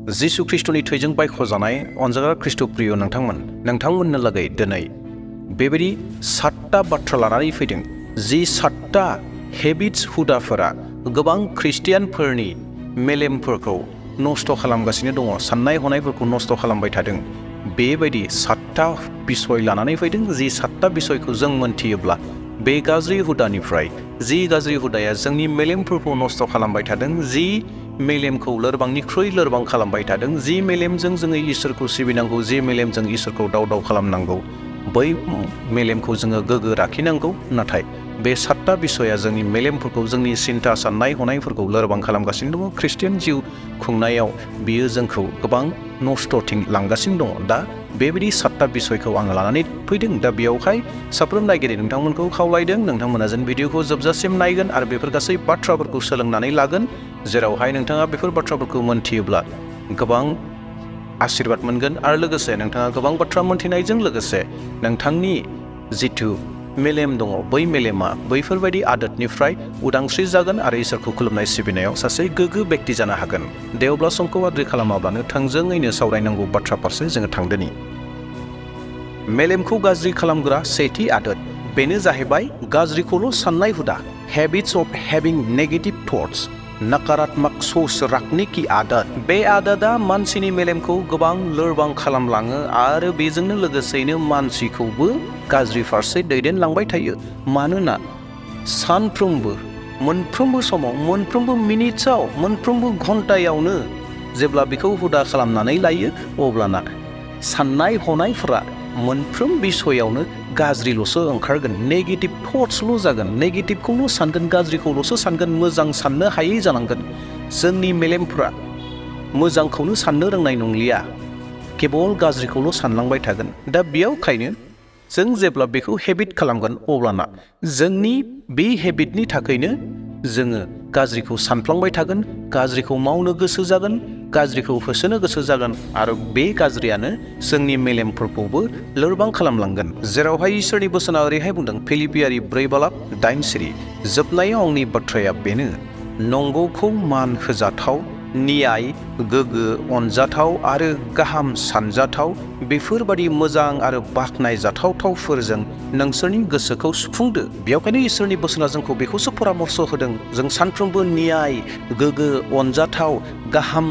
जिसु ख्रिस्टनि थैजों बायख'जानाय अनजाग्रा ख्रिस्ट प्रिय नोंथांमोननो लागै दिनै बेबायदि 7टा बाथ्रा लानानै फैदों। जि 7टा हेबिट्स हुदाफोरा गोबां ख्रिस्टियानफोरनि मेलेमफोरखौ नस्थ' खालामगासिनो दङ, साननाय हनायफोरखौ नस्थ' खालामबाय थादों। बेबायदि 7टा बिसय लानानै फैदों। जि 7टा बिसयखौ जों मोनथियोब्ला बे गाज्रि हुदानिफ्राय, जि गाज्रि हुदाया जोंनि मेलेमफोरखौ नस्थ' खालामबाय थादों, जि मेलेमखौ लोरबांनिख्रुइ लोरबां खालामबाय थादों, जि मेलेमजों जोङो इसोरखौ सिबिनांगौ, जि मेलेमजों इसोरखौ दाव खालामनांगौ, बै मेलेमखौ जोङो गोग्गो लाखिनांगौ। नाथाय बे 7टा बिसया जोंनि मेलेमफोरखौ, जोंनि सिन्था साननाय हनायफोरखौ लोरबां खालामगासिनो दङ। ख्रिस्टियान जिउ खुंनायाव बियो जोंखौ गोबां नस्थ'थिं लांगासिनो दङ। दा बेबायदि 7टा बिसयखौ आङो लानानै फैदों। दा बेयावहाय साफ्रोम नायगिरि नोंथांमोनखौ खावलायदों, नोंथांमोना जेन भिडिअखौ जोबजासिम नायगोन आरो बेफोर गासै बाथ्राफोरखौ सोलोंनानै लागोन, जेरावहाय नोंथाङा बेफोर बाथ्राफोरखौ मोनथियोब्ला गोबां आशीर्बाद मोनगोन आरो लोगोसे नोंथाङा गोबां बाथ्रा मोनथिनायजों लोगोसे नोंथांनि जिथु मेलेम दङ, बै मेलेमा बैफोरबायदि आदोतनिफ्राय उदांस्रि जागोन आरो इसोरखौ खुलुमनाय सिबिनायाव सासे गोग्गो बेक्ति जानो हागोन। दे अब्ला समखौ आद्रि खालामाब्लानो थोंजोङैनो सावरायनांगौ बाथ्रा फारसे जोङो थांदोनि। मेलेमखौ गाज्रि खालामग्रा सेथि आदोत, बेनो जाहैबाय गाज्रिखौल' साननाय हुदा। हेबिट्स अफ हेभिं नेगेटिभ थट्स, नकारात्मक सोच रखने की आदत। बे आदतआ मानसिनि मेलेमखौ गोबां लोरबां खालामलाङो आरो बेजोंनो लोगोसेनो मानसिखौबो गाज्रि फारसे दैदेनलांबाय थायो। मानोना सानफ्रोमबो, मोनफ्रोमबो समाव, मोनफ्रोमबो मिनिटआव, मोनफ्रोमबो घन्टायावनो जेब्ला बेखौ हुदा खालामनानै लायो, अब्लाना साननाय हनायफोरा मोनफ्रोम बिसयावनो गाज्रिल'सो ओंखारगोन, नेगेटिभ थट्सल' जागोन, नेगेटिभखौल' सानगोन, गाज्रिखौल'सो सानगोन, मोजां साननो हायै जालांगोन। जोंनि मेलेमफ्रा मोजांखौनो साननो रोंनाय नंलिया, केबल गाज्रिखौल' सानलांबाय थागोन। दा बेयावखायनो जों जेब्ला बेखौ हेबिट खालामगोन, अब्लाना जोंनि बे हेबिटनि थाखायनो जोङो गाज्रिखौ सानफ्लांबाय थागोन, गाज्रिखौ मावनो गोसो जागोन, गाज्रिखौ होसोनो गोसो जागोन आरो बे गाज्रियानो जोंनि मेलेमफोरखौबो लोरबां खालामलांगोन। जेरावहाय इसोरनि बोसोना ओरैहाय बुंदों, फिलिपियारि 4:8, जोबनायाव आंनि बाथ्राया बेनो, नंगौखौ मान होजाथाव, न्याय, गोग्गो, अनजाथाव आरो गाहाम सानजाथाव बेफोरबादि मोजां आरो बाख्नायजाथावफोरजों नोंसोरनि गोसोखौ सुफुंदो। बेयावखायनो इसोरनि बोसोना जोंखौ बेखौसो परामर्श होदों। जों सानफ्रोमबो न्याय, गोग्गो, अनजाथाव, गाहाम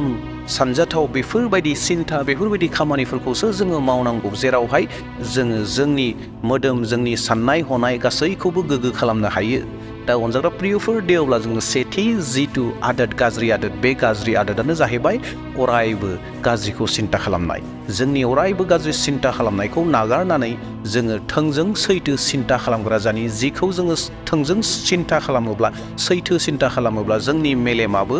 सानजाथाव बेफोरबायदि सिन्था, बेफोरबायदि खामानिफोरखौसो जोङो मावनांगौ, जेरावहाय जोङो जोंनि मोदोम, जोंनि साननाय हनाय गासैखौबो गोग्गो खालामनो हायो। दा अनजाग्रा प्रियफोर, दे अब्ला जोङो सेथि जिथु आदत, गाज्रि आदत, बे गाज्रि आदतानो जाहैबाय अरायबो गाज्रिखौ सिन्ता खालामनाय। जोंनि अरायबो गाज्रि सिन्ता खालामनायखौ नागारनानै जोङो थोंजों सैथो सिन्ता खालामग्रा जानि। जिखौ जोङो थोंजों सिन्ता खालामोब्ला, सैथो सिन्ता खालामोब्ला जोंनि मेलेमाबो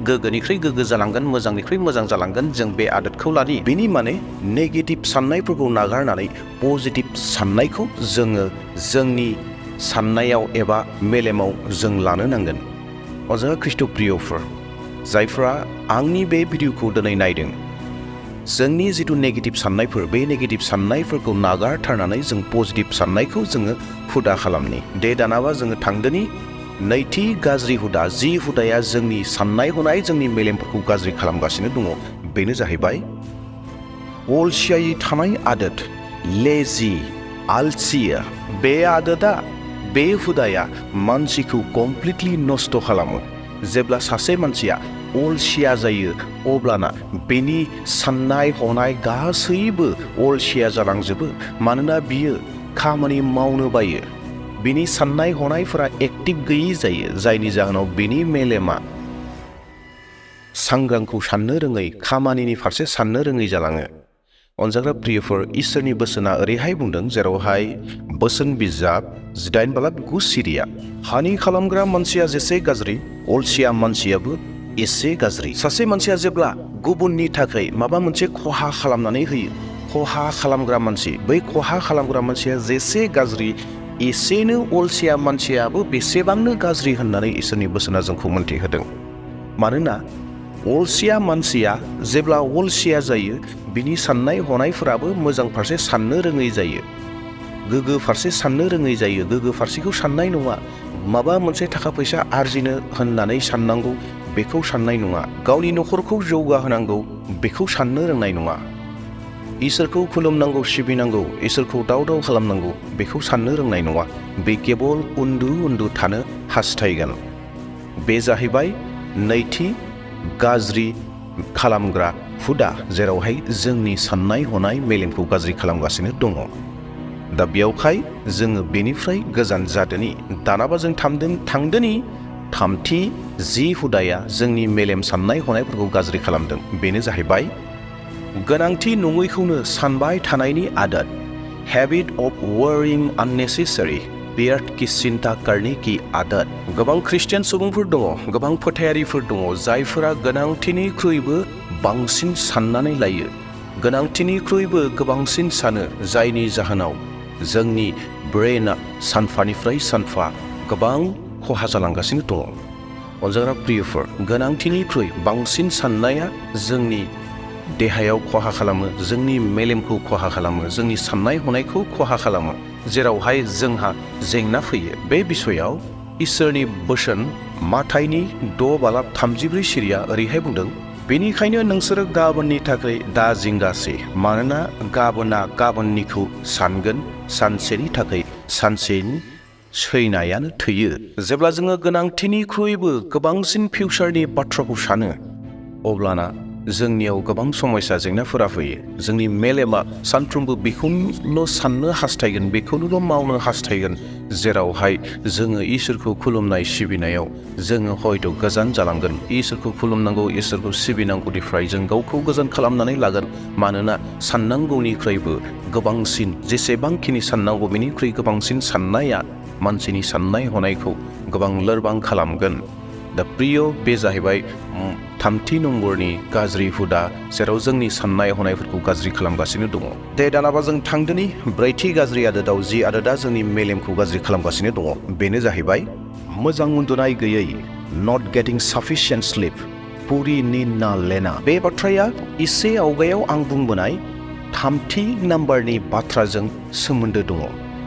गोग्गोनिख्रुइ गोग्गो जालांगोन, मोजांनिख्रुइ मोजां जालांगोन। जों बे आदतखौ लानि। बेनि माने नेगेटिभ साननायफोरखौ नागारनानै पजिटिभ साननायखौ जोङो जोंनि साननायाव एबा मेलेमाव जों लानो नांगोन। अनजाग्रा ख्रिस्ट प्रियफोर, जायफ्रा आंनि बे भिडिअखौ दिनै नायदों, जोंनि जिथु नेगेटिभ साननायफोर, बे नेगेटिभ साननायफोरखौ नागारथारनानै जों पजिटिभ साननायखौ जोङो हुदा खालामनि। दे दानाबा जोङो थांदोनि नैथि गाज्रि हुदा, जि हुदाया जोंनि साननाय हनाय, जोंनि मेलेमफोरखौ गाज्रि खालामगासिनो दङ, बेनो जाहैबाय अलसियायै थानाय आदत, लेजि, आलसिया। बे आदतआ, बे हुदाया मानसिखौ कमप्लिटलि नस्थ' खालामो। जेब्ला सासे मानसिया अलसिया जायो, अब्लाना बेनि साननाय हनाय गासैबो अलसिया जालांजोबो। मानोना बियो खामानि मावनो बायो, बिनि साननाय हनायफोरा एक्टिभ गैयै जायो, जायनि जाहोनाव बिनि मेलेमा सांग्रांखौ साननो रोङै, खामानिनि फारसे साननो रोङै जालाङो। अनजाग्रा प्रियफोर, इसोरनि बोसोना ओरैहाय बुंदों, जेरावहाय बोसोन बिजाब 8:9, हानि खालामग्रा मानसिया जेसे गाज्रि, अलसिया मानसियाबो एसे गाज्रि। सासे मानसिया जेब्ला गुबुननि थाखाय माबा मोनसे खहा खालामनानै होयो, खहा खालामग्रा मानसि, बै खहा खालामग्रा मानसिया जेसे गाज्रि, एसेनो अलसिया मानसियाबो बेसेबांनो गाज्रि होननानै इसोरनि बोसोना जोंखौ मोन्थिहोदों। मानोना अलसिया मानसिया जेब्ला अलसिया जायो, बिनि साननाय हनायफोराबो मोजां फारसे साननो रोङै जायो, गोग्गो फारसे साननो रोङै जायो। गोग्गो फारसेखौ साननाय नङा, माबा मोनसे थाखा फैसा आरजिनो होननानै साननांगौ, बेखौ साननाय नङा। गावनि नखरखौ जौगाहोनांगौ बेखौ साननो रोंनाय नङा। इसोरखौ खुलुमनांगौ, सिबिनांगौ, इसोरखौ दाव दाव खालामनांगौ बेखौ साननो रोंनाय नङा। बे केबल उन्दु उन्दु थानो हास्थायगोन। बे जाहैबाय नैथि गाज्रि खालामग्रा हुदा, जेरावहाय जोंनि साननाय हनाय मेलेमखौ गाज्रि खालामगासिनो दङ। दा बेयावहाय जोङो बेनिफ्राय गोजान जादोनि। दानाबा जों थांदोनि थामथि जि हुदाया जोंनि मेलेम साननाय हनायफोरखौ गाज्रि खालामदों, बेनो जाहैबाय गोनांथि नङैखौनो सानबाय थानायनि आदत। हेबिट अफ वरिंग अननेसेसारि व्यर्थ की चिंता करने की आदत। गोबां ख्रिस्टियान सुबुंफोर दङ, गोबां फोथायारिफोर दङ, जायफोरा गोनांथिनिख्रुइबो बांसिन साननानै लायो, गोनांथिनिख्रुइबो गोबांसिन सानो, जायनि जाहोनाव जोंनि ब्रेना सानफानिफ्राय सानफा गोबां खहा जालांगासिनो दङ। अनजाग्रा प्रियफोर, गोनांथिनिख्रुइ बांसिन साननाया जोंनि देहायाव खहा खालामो, जोंनि मेलेमखौ खहा खालामो, जोंनि साननाय हनायखौ खहा खालामो, जेरावहाय जोंहा जेंना फैयो। बे बिसयाव इसोरनि बोसोन माथाइनि 6:33 सिरिया ओरैहाय बुंदों, बेनिखायनो नोंसोरो गाबोननि थाखाय दा जिंगासे, मानोना गाबोना गाबोननिखौ सानगोन, सानसेनि थाखाय सानसेनि सैनायानो थोयो। जेब्ला जोङो गोनांथिनिख्रुइबो गोबांसिन फिउचारनि बाथ्राखौ सानो, अब्लाना जोंनियाव गोबां समस्या जेंनाफोरा फैयो। जोंनि मेलेमा सानफ्रोमबो बेखौल' साननो हास्थायगोन, बेखौल' मावनो हास्थायगोन, जेरावहाय जोङो इसोरखौ खुलुमनाय सिबिनायाव जोङो हयथ' गोजान जालांगोन। इसोरखौ खुलुमनांगौ, इसोरखौ सिबिनांगौनिफ्राय जों गावखौ गोजान खालामनानै लागोन। मानोना साननांगौनिख्रुइबो गोबांसिन, जेसेबांखिनि साननांगौ बेनिख्रुइ गोबांसिन साननाया मानसिनि साननाय हनायखौ गोबां लोरबां खालामगोन। दा प्रिय, बे जाहैबाय थामथि नम्बरनि गाज्रि हुदा, जेराव जोंनि साननाय हनायफोरखौ गाज्रि खालामगासिनो दङ। दे दानाबा जों थांदोनि ब्रैथि गाज्रि आदोदाव, जि आदोदा जोंनि मेलेमखौ गाज्रि खालामगासिनो दङ, बेनो जाहैबाय मोजां उन्दुनाय गैयै, नट गेटिं साफिसियेन्ट स्लिप, पुरि नींद ना लेना। बे बाथ्राया एसे आवगायाव आं बुंबोनाय थामथि नाम्बारनि बाथ्राजों सोमोन्दो दङ,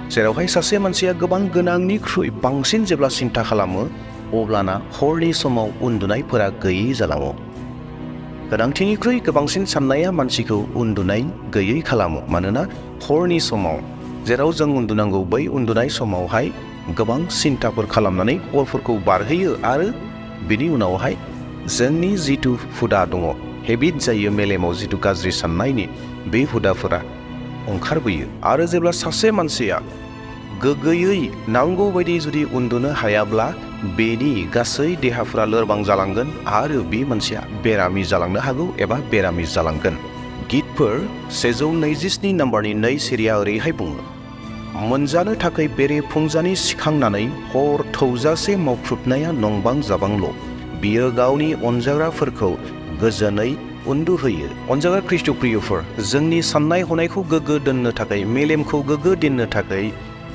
जेरावहाय सासे मानसिया गोबां गोनांनिख्रुइ बांसिन जेब्ला सिन्था खालामो, अब्लाना हरनि समाव उन्दुनायफोरा गैयै जालाङो। गोनांथिनिख्रुइ गोबांसिन साननाया मानसिखौ उन्दुनाय गैयै खालामो। मानोना हरनि समाव जेराव जों उन्दुनांगौ, बै उन्दुनाय समावहाय गोबां सिन्थाफोर खालामनानै हरफोरखौ बारहोयो, आरो बिनि उनावहाय जोंनि जिथु हुदा दङ, हेबिट जायो मेलेमाव जिथु गाज्रि साननायनि, बे हुदाफोरा ओंखारबोयो। आरो जेब्ला सासे मानसिया गोग्गोयै नांगौ बायदि जुदि उन्दुनो हायाब्ला, बेनि गासै देहाफोरा लोरबां जालांगोन, आरो बे मानसिया बेरामि जालांनो हागौ एबा बेरामि जालांगोन। गितफोर 127 नाम्बारनि 2 सिरिया ओरैहाय बुङो, मोनजानो थाखाय बेरे फुंजानि सिखांनानै हर थौजासे मावख्रुबनाया नंबां जाबांल', बियो गावनि अनजाग्राफोरखौ गोजोनै उन्दुहोयो। अनजाग्रा ख्रिस्ट' प्रियफोर, जोंनि साननाय हनायखौ गोग्गो दोननो थाखाय, मेलेमखौ गोग्गो दोननो थाखाय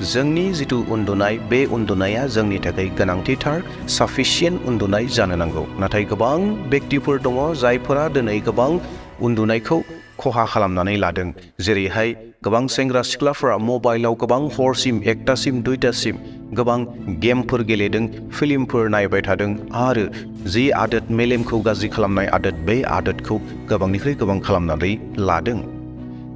जोंनि जिथु उन्दुनाय, बे उन्दुनाया जोंनि थाखाय गोनांथिथार, साफिसियेन्ट उन्दुनाय जानो नांगौ। नाथाय गोबां बेक्तिफोर दङ जायफोरा दिनै गोबां उन्दुनायखौ खहा खालामनानै लादों। जेरैहाय गोबां सेंग्रा सिख्लाफोरा मबाइलाव गोबां हरसिम, 1टासिम 2टासिम गोबां गेमफोर गेलेदों, फिल्मफोर नायबाय थादों, आरो जि आदत मेलेमखौ गाज्रि खालामनाय आदत, बे आदतखौ गोबांनिख्रुइ गोबां खालामनानै लादों।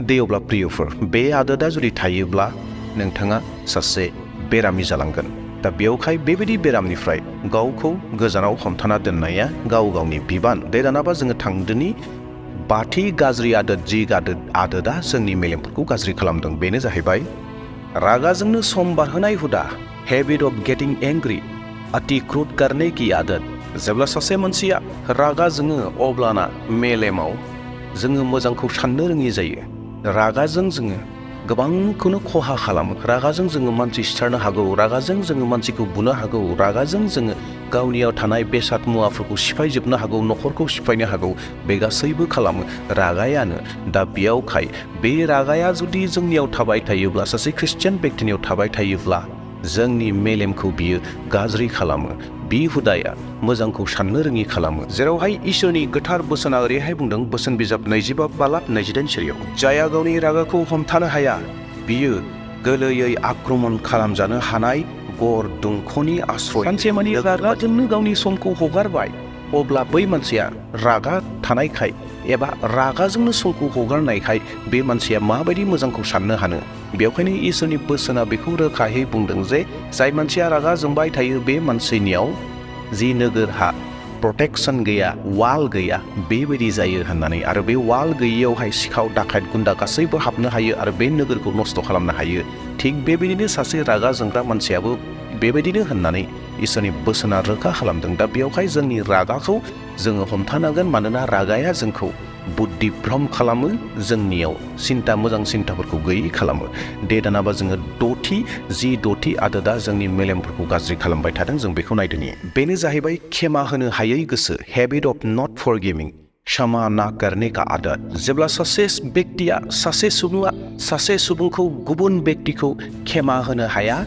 दे अब्ला प्रियफोर, बे आदतआ जुदि थायोब्ला नोंथाङा सासे बेरामि जालांगोन। दा बेयावहाय बेबायदि बेरामनिफ्राय गावखौ गोजानाव हमथाना दोननाया गाव गावनि बिबान। दे दानाबा जोङो थांदोनि बाथि गाज्रि आदत, जि आदतआ जोंनि मेलेमफोरखौ गाज्रि खालामदों, बेनो जाहैबाय रागाजोंनो सम बारहोनाय हुदा। हेबिट अफ गेटिं एंग्रि, अति क्रोध करने की आदत। जेब्ला सासे मानसिया रागा जोङो, अब्लाना मेलेमाव जोङो मोजांखौ साननो रोङि जायो। रागाजों जोङो गोबांखौनो खहा खालामो। रागाजों जोङो मानसि सिथारनो हागौ, रागाजों जोङो मानसिखौ बुनो हागौ, रागाजों जोङो गावनियाव थानाय बेसाद मुवाफोरखौ सिफायजोबनो हागौ, न'खरखौ सिफायनो हागौ। बे गासैबो खालामो रागायानो। दा बेयावहाय बे रागाया जुदि जोंनियाव थाबाय थायोब्ला, सासे ख्रिस्टियान बेक्तिनियाव थाबाय थायोब्ला, जोंनि मेलेमखौ बियो गाज्रि खालामो। बे हुदाया मोजांखौ साननो रोङि खालामो। जेरावहाय इसोरनि गोथार बोसोना ओरैहाय बुंदों, बोसोन बिजाब 25:22 सिरियाव, जायहा गावनि रागाखौ हमथानो हाया, बियो गोरलैयै आक्रमण खालामजानो हानाय गर दुंख'नि आश्रय। सानसेमानि रागाजोंनो गावनि समखौ हगारबाय, अब्ला बै मानसिया रागा थानायखाय एबा रागाजोंनो समखौ हगारनायखाय बे मानसिया माबायदि मोजांखौ साननो हानो। बेवखायनो इसोरनि बोसोना बेखौ रोखायै बुंदों जे जाय मानसिया रागा जोंबाय थायो बे मानसिनियाव जि नोगोरहा प्रटेक्शन गैया, वाल गैया, बेबायदि जायो होननानै। आरो बे वाल गैयियावहाय सिखाव दाखायत गुन्दा गासैबो हाबनो हायो आरो बे नोगोरखौ नस्थ' खालामनो हायो। थिग बेबायदिनो सासे रागा जोंग्रा मानसियाबो बेबायदिनो होननानै इसोरनि बोसोना रोखा खालामदों। दा बेयावहाय जोंनि रागाखौ जोङो हमथानांगोन, मानोना रागाया जोंखौ बुद्धि भ्रम खालामो, जोंनियाव मोजां सिन्ताफोरखौ गैयै खालामो। दे दानाबा जोङो द'थि आदोदा जोंनि मेलेमफोरखौ गाज्रि खालामबाय थादों, जों बेखौ नायदोनि। बेनो जाहैबाय क्षमा होनो हायै गोसो, हेबिट अफ नट फरगिभिं, क्षमा ना करने का आदत। जेब्ला सासे सुबुंखौ गुबुन व्यक्तिखौ क्षमा होनो हाया,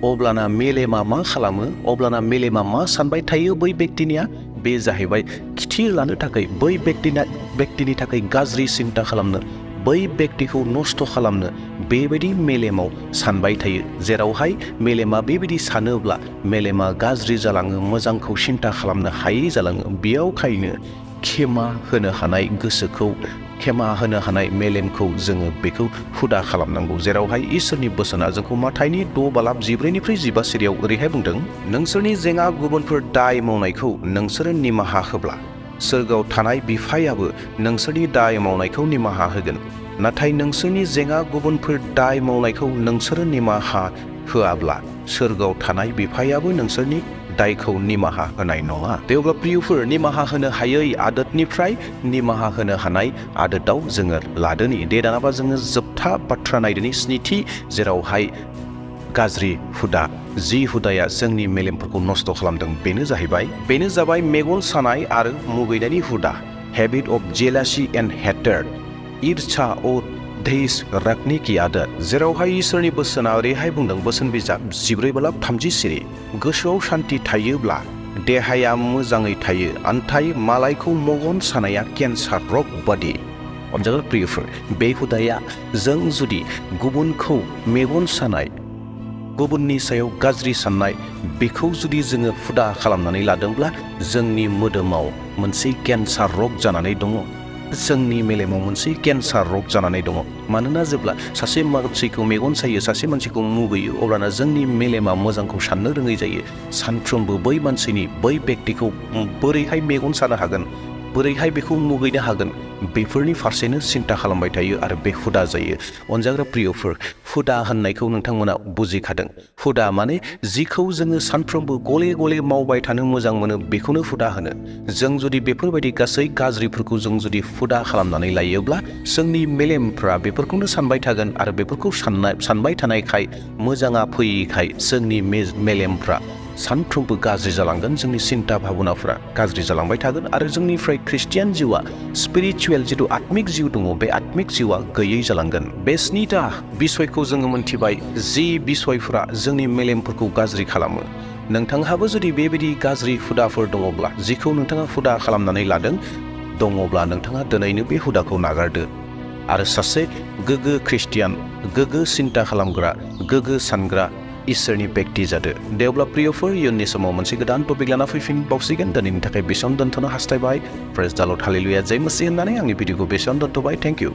अब्लाना मेलेमा मा खालामो, अब्लाना मेलेमा मा सानबाय थायो बै व्यक्तिनिया, बे जाहैबाय खिथिर लानो थाखाय, बै व्यक्तिनि थाखाय गाज्रि सिन्ता खालामनो, बै व्यक्तिखौ नस्थ' खालामनो बेबायदि मेलेमाव सानबाय थायो। जेरावहाय मेलेमा बेबायदि सानोब्ला मेलेमा गाज्रि जालाङो, मोजांखौ सिन्ता खालामनो हायै जालाङो। बेयावखायनो क्षमा होनो हानाय गोसोखौ, क्षमा होनो हानाय मेलेमखौ जोङो बेखौ हुदा खालामनांगौ। जेरावहाय इसोरनि बोसोना जोंखौ माथाइनि 6:14-15 ओरैहाय बुंदों, नोंसोरनि जेंना गुबुनफोर दाय मावनायखौ नोंसोरो निमाहा होब्ला सोरगोआव थानाय बिफायाबो नोंसोरनि दाय मावनायखौ निमाहा होगोन। नाथाय नोंसोरनि जेंना गुबुनफोर दाय मावनायखौ नोंसोरो निमाहा होआब्ला सोरगोआव थानाय बिफायाबो नोंसोरनि दायखौ निमाहा होनाय नङा। अब्ला प्रियफोर, निमाहा होनो हायै आदतनिफ्राय निमाहा होनो हानाय आदताव जोङो लादोनि। दे दानाबा जोङो जोबथा बाथ्रा नायदोनि, 7थि, जेरावहाय गाज्रि हुदा, जि हुदाया जोंनि मेलेमफोरखौ नस्थ' खालामदों, बेनो जाबाय मेगन सानाय आरो मुगैनायनि हुदा, हेबिट अफ जेलासि एन्ड हेटार्ड, ईर्ष्या और देश रखने की आदत। जेरावहाय इसोरनि बोसोना ओरैहाय बुंदों, बोसोन बिजाब 14:30, गोसोआव शान्ति थायोब्ला देहाया मोजाङै थायो, अन्थाय मालायखौ मेगन सानाया केन्सार रग बादि। अनजाग्रा प्रियफोर, बे हुदाया जों जुदि गुबुनखौ मेगन सानाय, गुबुननि सायाव गाज्रि साननाय, बेखौ जुदि जोङो हुदा खालामनानै लादोंब्ला जोंनि मोदोमाव मोनसे केन्सार रग जानानै दङ, जोंनि मेलेमाव मोनसे केन्सार रग जानानै दङ। मानोना जेब्ला सासे मानसिखौ मेगन सायो, सासे मानसिखौ मुगैयो, अब्लाना जोंनि मेलेमा मोजांखौ साननो रोङै जायो। सानफ्रोमबो बै मानसिनि, बै व्यक्तिखौ बोरैहाय मेगन सानो हागोन, बोरैहाय बेखौ मुगैनो हागोन, बेफोरनि फारसेनो सिन्ता खालामबाय थायो आरो बे हुदा जायो। अनजाग्रा प्रियफोर, हुदा होननायखौ नोंथांमोना बुजिखादों। हुदा माने जिखौ जोङो सानफ्रोमबो गले गले मावबाय थानो मोजां मोनो, बेखौनो हुदा होनो। जों जुदि बेफोरबायदि गासै गाज्रिफोरखौ जों जुदि हुदा खालामनानै लायोब्ला जोंनि मेलेमफ्रा बेफोरखौनो सानबाय थागोन आरो बेफोरखौ सानबाय थानायखाय, मोजाङा फैयैखाय जोंनि मेलेमफ्रा सानफ्रोमबो गाज्रि जालांगोन, जोंनि सिन्ता भाबनाफ्रा गाज्रि जालांबाय थागोन आरो जोंनिफ्राय ख्रिस्टियान जिउआ, स्पिरिचुवेल जिथु आत्मिक जिउ दङ, बे आत्मिक जिउआ गैयै जालांगोन। बे 7टा बिसयखौ जोङो मोनथिबाय, जि बिसयफ्रा जोंनि मेलेमफोरखौ गाज्रि खालामो। नोंथांहाबो जुदि बेबायदि गाज्रि हुदाफोर दङब्ला, जिखौ नोंथाङा हुदा खालामनानै लादों दङब्ला, नोंथाङा दिनैनो बे हुदाखौ नागारदो आरो सासे गोग्गो ख्रिस्टियान, गोग्गो सिन्ता खालामग्रा, गोग्गो सानग्रा इसोरनि व्यक्ति जादो। दे अब्ला प्रियफोर, इयुननि समाव मोनसे गोदान टपिक लाना फैफिनबावसिगोन। दिनैनि थाखाय बेसेयावनो दोनथ'नो हास्थायबाय। प्रेज द लर्ड, हालेलुया, जय मसीह होननानै आंनि भिडिअखौ बेसेयावनो दोनथ'बाय। Thank you.